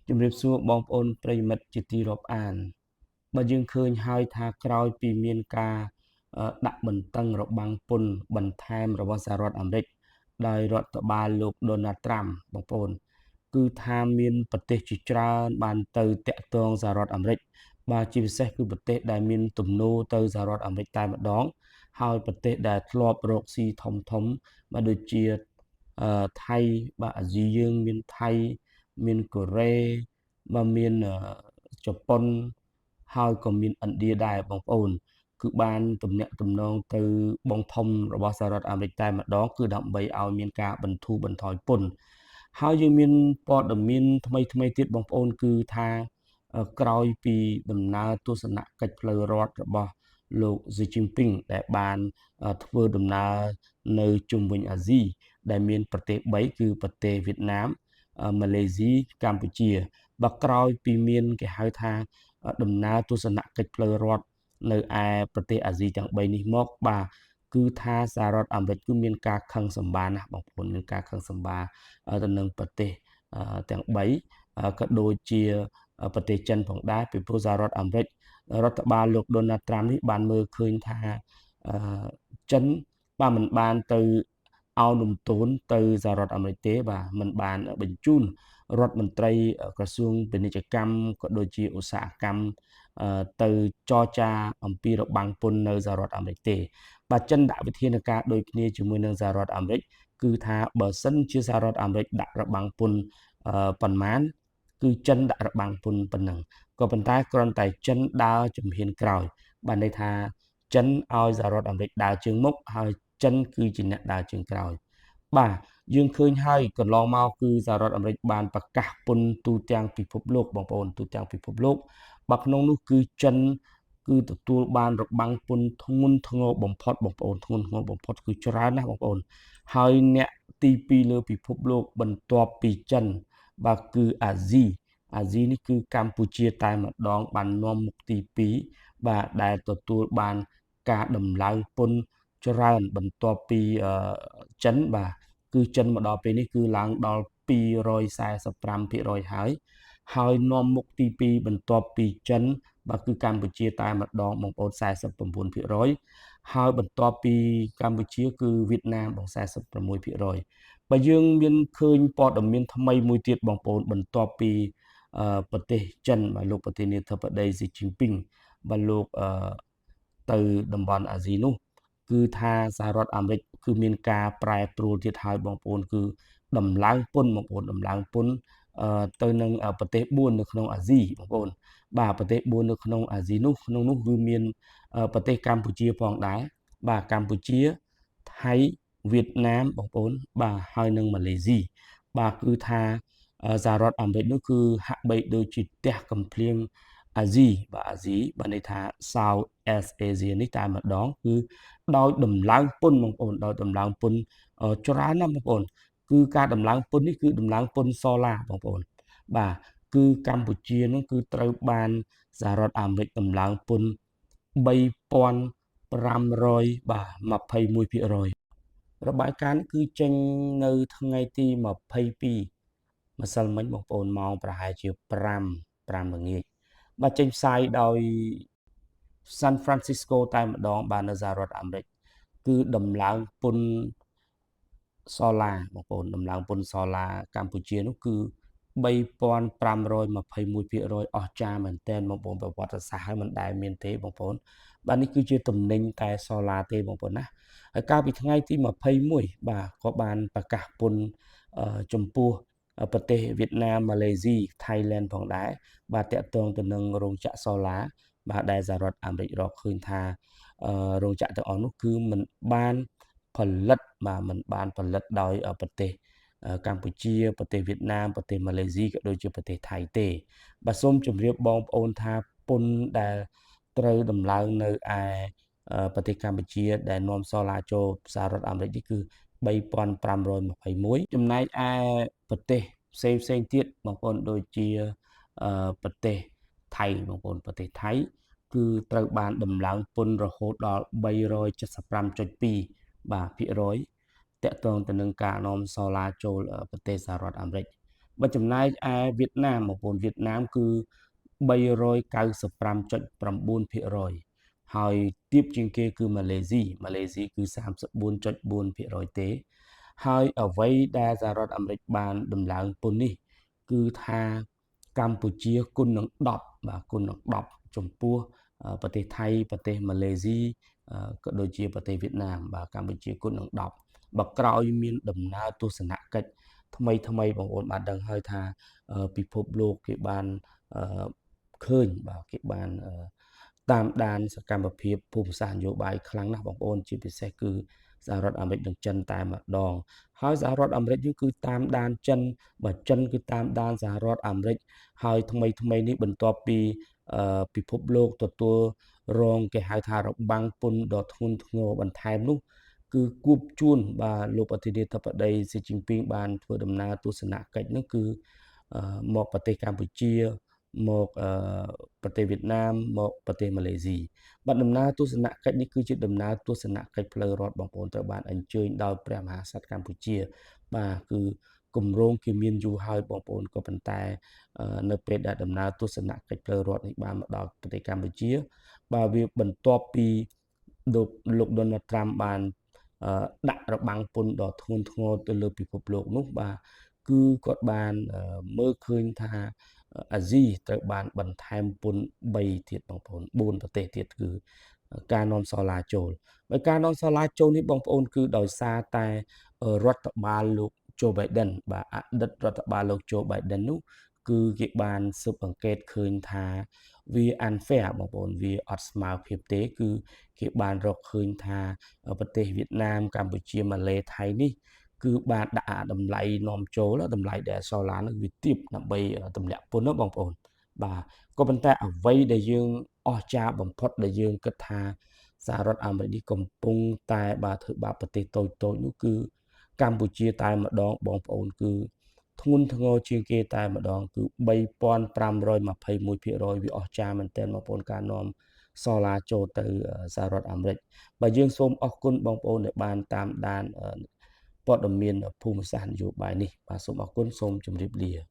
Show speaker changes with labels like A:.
A: ជំរាបសួរបងប្អូនប្រិយមិត្តជាទីរាប់អានបើយើងឃើញហើយថាក្រោយពីមានការដាក់បន្តឹងរបាំងពន្ធបន្ថែមរបស់សហរដ្ឋអាមេរិកដោយរដ្ឋបាលលោកដូណាល់ត្រាំបងប្អូនគឺថាមានប្រទេសជាច្រើនបានទៅតាក់ទងសហរដ្ឋអាមេរិកបាទជាពិសេសគឺប្រទេសដែលមានទំនោរទៅសហរដ្ឋអាមេរិកតែម្ដងហើយប្រទេសដែលធ្លាប់រកស៊ីធំធំបាទដូចជាថៃបាទអាស៊ីយើងមានថៃមានកូរ៉េបាទមានជប៉ុនហើយក៏មានឥណ្ឌាដែរបងប្អូនគឺបានទំនាក់ទំនងទៅបងធំរបស់សហរដ្ឋអាមេរិកតែម្ដងគឺដើម្បីឲ្យមានការបន្ធូរបន្ថយពន្ធហើយយើងមានព័ត៌មានថ្មីថ្មីទៀតបងប្អូនគឺថាក្រោយពីដំណើរទស្សនកិច្ចផ្លូវរដ្ឋរបស់លោកស៊ីជីនពីងដែលបានធ្វើដំណើរនៅជុំវិញអាស៊ីដែលមានប្រទេស3គឺប្រទេសវៀតណាមម៉ាឡេស៊ីកម្ពុជាបើក្រោយពីមានគេហៅថាដំណើរទស្សនកិច្ចផ្លូវរដ្ឋនៅឯប្រទេសអាស៊ីទាំង3នេះមកបាទគឺថាសហរដ្ឋអាមេរិកគឺមានការខឹងសម្បារណាស់បងប្អូនមានការខឹងសម្បារទៅនឹងប្រទេសទាំង3ក៏ដូចជាប្រទេសចិនផងដែរពីព្រោះសហរដ្ឋអាមេរិករដ្ឋបាលលោកដូណាល់ត្រាំនេះបានមើលឃើញថាចិនបាទមិនបានទៅអោនំទោនទៅសហរដ្ឋអាមេរិកទេបាទមិនបានបញ្ជូនរដ្ឋមន្ត្រីក្រសួងពាណិជ្ជកម្មក៏ដូចជាឧស្សាហកម្មទៅចរចាអំពីរបាំងពន្ធនៅសហរដ្ឋអាមេរិកទេបាទចិនដាក់វិធានការដូចគ្នាជាមួយនឹងសហរដ្ឋអាមេរិកគឺថាបើសិនជាសហរដ្ឋអាមេរិកដាក់របាំងពន្ធប៉ុន្មានគឺចិនដាក់របាំងពន្ធប៉ុណ្ណឹងក៏ប៉ុន្តែគ្រាន់តែចិនដើរជំហានក្រោយបានន័យថាចិនឲ្យសហរដ្ឋអាមេរិកដើរជើងមុខហើយចិនគឺជាអ្នកដើរជើងក្រោយបាទយើងឃើញហើយកន្លងមកគឺសហរដ្ឋអាមេរិកបានប្រកាសពន្ធទូទាំងពិភពលោកបងប្អូនទូទាំងពិភពលោកបាទក្នុងនោះគឺចិនគឺទទួលបានរបាំងពន្ធធ្ងន់ធ្ងរបំផុតបងប្អូនធ្ងន់ធ្ងរបំផុតគឺច្រើនណាស់បងប្អូនហើយអ្នកទី2លើពិភពលោកបន្ទាប់ពីចិនបាទគឺអាស៊ីអាស៊ីនេះគឺកម្ពុជាតែម្ដងបាននាំមុខទី2បាទដែលទទួលបានការដំឡើងពន្ធច្រើនបន្ទាប់ពីចិនបាទគឺចិនមកដល់ពេលនេះគឺឡើងដល់245%ហើយហើយនាំមុខទី2បន្ទាប់ពីចិនបាទគឺកម្ពុជាតែម្ដងបងប្អូន49%ហើយបន្ទាប់ពីកម្ពុជាគឺវៀតណាមបង46%បើយើងមានឃើញព័ត៌មានថ្មីមួយទៀតបងប្អូនបន្ទាប់ពីប្រទេសចិនបាទលោកប្រធានាធិបតីស៊ីជីនពីងបាទលោកទៅតំបន់អាស៊ីនោះគឺថាសហរដ្ឋអាមេរិកគឺមានការប្រែប្រួលទៀតហើយបងប្អូនគឺដំឡើងពន្ធបងប្អូនដំឡើងពន្ធទៅនឹងប្រទេស4នៅក្នុងអាស៊ីបងប្អូនបាទប្រទេស4នៅក្នុងអាស៊ីនោះក្នុងនោះគឺមានប្រទេសកម្ពុជាផងដែរបាទកម្ពុជាថៃវៀតណាមបងប្អូនបាទហើយនិងម៉ាឡេស៊ីបាទគឺថាសហរដ្ឋអាមេរិកនោះគឺហាក់បីដូចជាផ្ទះកំភ្លៀងអាស៊ីបាទអាស៊ីបាទន័យថា South East Asia នេះតែម្ដងគឺដោយដំឡើងពន្ធបងប្អូនដោយដំឡើងពន្ធច្រើនណាស់បងប្អូនគឺការដំឡើងពន្ធនេះគឺដំឡើងពន្ធសូឡាបងប្អូនបាទគឺកម្ពុជានឹងគឺត្រូវបានសហរដ្ឋអាមេរិកដំឡើងពន្ធ3500បាទ21%របាយការណ៍នេះគឺចេញនៅថ្ងៃទី22ម្សិលមិញបងប្អូនម៉ោងប្រហែលជា5ល្ងាចបាទចេញផ្សាយដោយ San Francisco តែម្ដងបាទនៅសហរដ្ឋអាមេរិកគឺដំឡើងពន្ធសូឡាបងប្អូនដំឡើងពន្ធសូឡាកម្ពុជានោះគឺ3521%អស្ចារ្យមែនទែនបងប្អូនប្រវត្តិសាស្ត្រហើយមិនដែលមានទេបងប្អូនបាទនេះគឺជាទំនិញតែសូឡាទេបងប្អូនណាហើយកាលពីថ្ងៃទី21បាទក៏បានប្រកាសពន្ធចំពោះប្រទេសវៀតណាមម៉ាឡេស៊ីថៃឡែនផងដែរបាទតាក់ទងទៅនឹងរោងចក្រសូឡាបាទដែលសហរដ្ឋអាមេរិករកឃើញថារោងចក្រទាំងអស់នោះគឺមិនបានផលិតបាទមិនបានផលិតដោយប្រទេសកម្ពុជាប្រទេសវៀតណាមប្រទេសម៉ាឡេស៊ីក៏ដូចជាប្រទេសថៃទេបាទសូមជម្រាបបងប្អូនថាពន្ធដែលត្រូវដំឡើងនៅឯប្រទេសកម្ពុជាដែលនាំសូឡាចូលសហរដ្ឋអាមេរិកនេះគឺ3521ចំណែកឯប្រទេសផ្សេងផ្សេងទៀតបងប្អូនដូចជាប្រទេសថៃបងប្អូនប្រទេសថៃគឺត្រូវបានដំឡើងពន្ធរហូតដល់375.2បាទភាគរយតាក់ទងទៅនឹងការនាំសូឡាចូលប្រទេសសហរដ្ឋអាមេរិក បើចំណែកឯវៀតណាមបងប្អូនវៀតណាមគឺ395.9%ហើយទាបជាងគេគឺម៉ាឡេស៊ីម៉ាឡេស៊ីគឺ34.4%ទេហើយអ្វីដែលសហរដ្ឋអាមេរិកបានដំឡើងពន្ធនេះគឺថាកម្ពុជាគុណនឹង10បាទគុណនឹង10ចំពោះប្រទេសថៃប្រទេសម៉ាឡេស៊ីក៏ដូចជាប្រទេសវៀតណាមបាទកម្ពុជាគុណនឹង10បើក្រោយមានដំណើរទស្សនកិច្ចថ្មីថ្មីបងប្អូនបានដឹងហើយថាពិភពលោកគេបានឃើញបាទគេបានតាមដានសកម្មភាពភូមិសាស្ត្រនយោបាយខ្លាំងណាស់បងប្អូនជាពិសេសគឺសហរដ្ឋអាមេរិកនិងចិនតែម្ដងហើយសហរដ្ឋអាមេរិកនេះគឺតាមដានចិនបើចិនគឺតាមដានសហរដ្ឋអាមេរិកហើយថ្មីថ្មីនេះបន្ទាប់ពីពិភពលោកទទួលរងគេហៅថារបាំងពន្ធដ៏ធ្ងន់ធ្ងរបន្ថែមនោះគឺគួបជួនបាទលោកប្រធានាធិបតីស៊ីជីនពីងបានធ្វើដំណើរទស្សនកិច្ចនោះគឺមកប្រទេសកម្ពុជាមកប្រទេសវៀតណាមមកប្រទេសម៉ាឡេស៊ីបាទដំណើរទស្សនកិច្ចនេះគឺជាដំណើរទស្សនកិច្ចផ្លូវរដ្ឋបងប្អូនត្រូវបានអញ្ជើញដោយព្រះមហាក្សត្រកម្ពុជាបាទគឺគម្រោងគេមានយូរហើយបងប្អូនក៏ប៉ុន្តែនៅពេលដែលដំណើរទស្សនកិច្ចផ្លូវរដ្ឋនេះបានមកដល់ប្រទេសកម្ពុជាបាទវាបន្ទាប់ពីលោកដូណាល់ត្រាំបានដាក់របាំងពន្ធដ៏ធ្ងន់ធ្ងរទៅលើពិភពលោកនោះបាទគឺគាត់បានមើលឃើញថាអាស៊ីត្រូវបានបន្ថែមពន្ធ3ទៀតបងប្អូន4ប្រទេសទៀតគឺការនាំសូឡាចូលបើការនាំសូឡាចូលនេះបងប្អូនគឺដោយសារតែរដ្ឋបាលលោកโจ Biden បាទអតីតរដ្ឋបាលលោកโจ Biden នោះគឺគេបានស៊ើបអង្កេតឃើញថាវា unfair បងប្អូនវាអត់ស្មើភាពទេគឺគេបានរកឃើញថាប្រទេសវៀតណាមកម្ពុជាម៉ាឡេថៃនេះគឺបានដាក់តម្លៃនាំចូលតម្លៃដែលសូឡានឹងវាទាបដើម្បីទម្លាក់ពន្ធណាបងប្អូនបាទក៏ប៉ុន្តែអ្វីដែលយើងអស្ចារ្យបំផុតដែលយើងគិតថាសហរដ្ឋអាមេរិកនេះកំពុងតែបាទធ្វើបាបប្រទេសតូចតូចនោះគឺកម្ពុជាតែម្ដងបងប្អូនគឺធ្ងន់ធ្ងរជាងគេតែម្ដងគឺ3521%វាអស្ចារ្យមែនទែនបងប្អូនការនាំសូឡាចូលទៅសហរដ្ឋអាមេរិកបាទយើងសូមអរគុណបងប្អូនដែលបានតាមដានព័ត៌មានភូមិសាស្ត្រនយោបាយនេះបាទសូមអរគុណសូមជម្រាបលា។